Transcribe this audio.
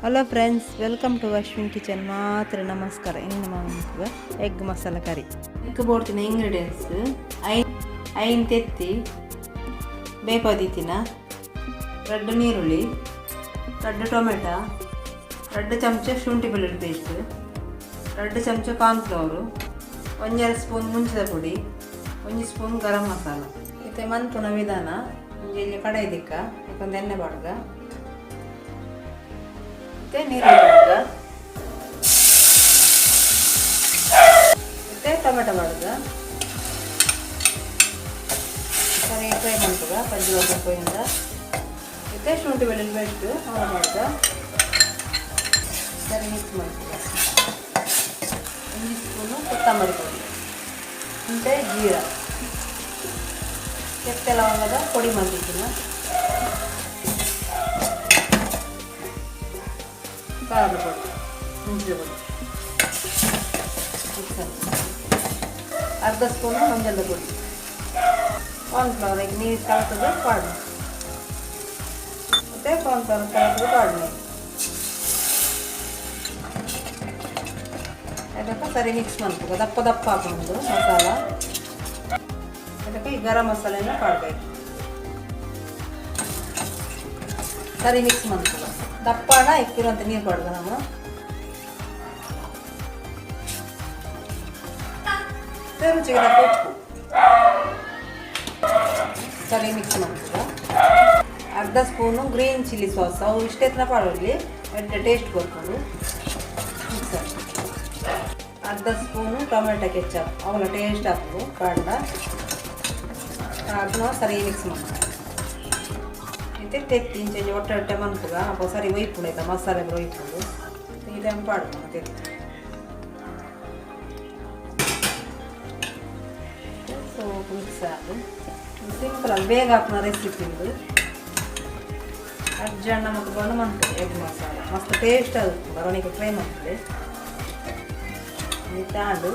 Hello friends, welcome to Ashwin kitchen. ಮಾತ್ರ ನಮಸ್ಕಾರ. ಇನ್ನು ಮನ್ಪುಗ ಎಗ್ ಮಸಾಲ ಕರಿ. ಎಗ್ ಬೋಡ್ತಿನ ಇಂಗ್ರೀಡಿಯೆಂಟ್ಸ್: ಐನ್ ಐನ್ ತೆತ್ತಿ, ಬೇಪಾದಿತ್ತಿನ ರಡ್ಡು ನೀರುಳ್ಳಿ, ರಡ್ಡು ಟೊಮೆಟೊ, 2 ಚಮಚ ಶುಂಠಿ ಬೆಳ್ಳುಳ್ಳಿ ಪೇಸ್ಟ್, 2 ಚಮಚ ಕಾರ್ನ್ಫ್ಲವರು, 1.5 ಸ್ಪೂನ್ ಮುಂಚಿದ ಪುಡಿ, 1 ಸ್ಪೂನ್ ಗರಂ ಮಸಾಲ. ಇತ್ತೆ ಮನ್ಪುನ ವಿಧಾನ. ಒಂಜಿ ಎಲ್ಯ ಕಡಾಯಿ ದಿಕ್ಕ, ಒಂದು ಎಣ್ಣೆ ಪಾಡ್ಗ. ಇತ್ತೆ ನೀರುಳ್ಳಿ ಪಾಡ್ಗ. ಇತ್ತೆ ಟೊಮೆಟೊ ಪಾಡ್ಗ. ಸರಿ ಫ್ರೈ ಮನ್ಪುಗ, ಪಜ್ಜಿ ವಾಸನೆ ಪೋಯಿಂದ. ಇತ್ತೆ ಶುಂಠಿ ಬೆಳ್ಳುಳ್ಳಿ ಪೇಸ್ಟ್ ಅವ ಪಾಡ್ಗ. ಸರಿ ಮಿಕ್ಸ್ ಮನ್ಪುಗ. 1 ಸ್ಪೂನು ಕೊತ್ತಂಬರಿ ಪುಡಿ, ಮತ್ತು ಜೀರಾ, ಚಕ್ಕೆ ಲವಂಗದ ಪೊಡಿ ಮಾಡ್ತಿದ್ದೀನಿ. ಖಾರದ ಪುಡಿ, ಮುಂಚಿನ ಪುಡಿ ಮಿಕ್ಸ್. ಅರ್ಧ ಸ್ಪೂನು ಮಂಜಲ್ದ ಪುಡಿ. ಕಾರ್ನ್ಫ್ಲವರ್ ಈಗ ನೀರು ಕಲತದ ಪಾಡು. ಮತ್ತು ಕಾರ್ನ್ಫ್ಲವರ್ ಕಲತದ ಪಾಡು. ಅದಕ್ಕೆ ಸರಿ ಮಿಕ್ಸ್ ಮಾಡ್ಬೇಕು. ದಪ್ಪ ದಪ್ಪ ಹಾಕೊಂಡು ಮಸಾಲ. ಅದಕ್ಕೆ ಈ ಗರಂ ಮಸಾಲೆನ ಪಾಡ್ಬೇಕು. ಸರಿ ಮಿಕ್ಸ್ ಮಾಡ್ಬೇಕು. ದಪ್ಪಣ ಇಕ್ಕಿರುವಂಥ ನೀರು ಪಾಡ್ಗ ನಾವು. ರುಚಿಗೆ ತಕ್ಕ ಉಪ್ಪು. ಸರಿ ಮಿಕ್ಸ್ ಮಾಡ್ಬೇಕು. ಅರ್ಧ ಸ್ಪೂನು ಗ್ರೀನ್ ಚಿಲ್ಲಿ ಸಾಸ್, ಅವು ಇಷ್ಟೇ ಪಾಡೋಲಿ, ಎಡ್ಡೆ ಟೇಸ್ಟ್ ಕೊಡ್ಕೊಂಡು. ಮಿಕ್ಸ್. ಅರ್ಧ ಸ್ಪೂನು ಟೊಮೆಟೊ ಕೆಚಪ್, ಅವಲ ಟೇಸ್ಟ್ ಆಗ್ತದೆ. ಪಾಡ್ಲ ಅದನ್ನ ಸರಿ ಮಿಕ್ಸ್ ಮಾಡ್ಬೇಕು. ಇತ್ತೆ ತೆತ್ತಿ ಇಂಚ ಒಟ್ಟೆ ಒಟ್ಟೆ ಮನ್ಪುಗ. ಅಪ್ಪ ಸರಿ ಒಯ್ಪುಂಡು ಆಯ್ತಾ, ಮಸಾಲೆ ಪೂರ ಒಯ್ಪುಂಡು. ಈ ಟೈಮ್ ಪಾಡ್ದು ತೆತ್ತಿ. ಸೋಪ್ ಮಿಕ್ಸ್ ಅದು. ಸಿಂಪಲ್ ಆಗಿ ಬೇಗ ಹಾಕೋಣ ರೆಸಿಪಿ ಇದು. ಅರ್ಜೆಂಟ್ ಮತ್ತು ಬಂದು ಮಾಡ್ತದೆ. ಎಗ್ ಮಸಾಲ ಮಸ್ತ್ ಟೇಸ್ಟ್ ಆಗುತ್ತೆ. ಬರೋಣಿಗೆ ಟ್ರೈ ಮಾಡ್ತದೆ. ತಾಂಡು.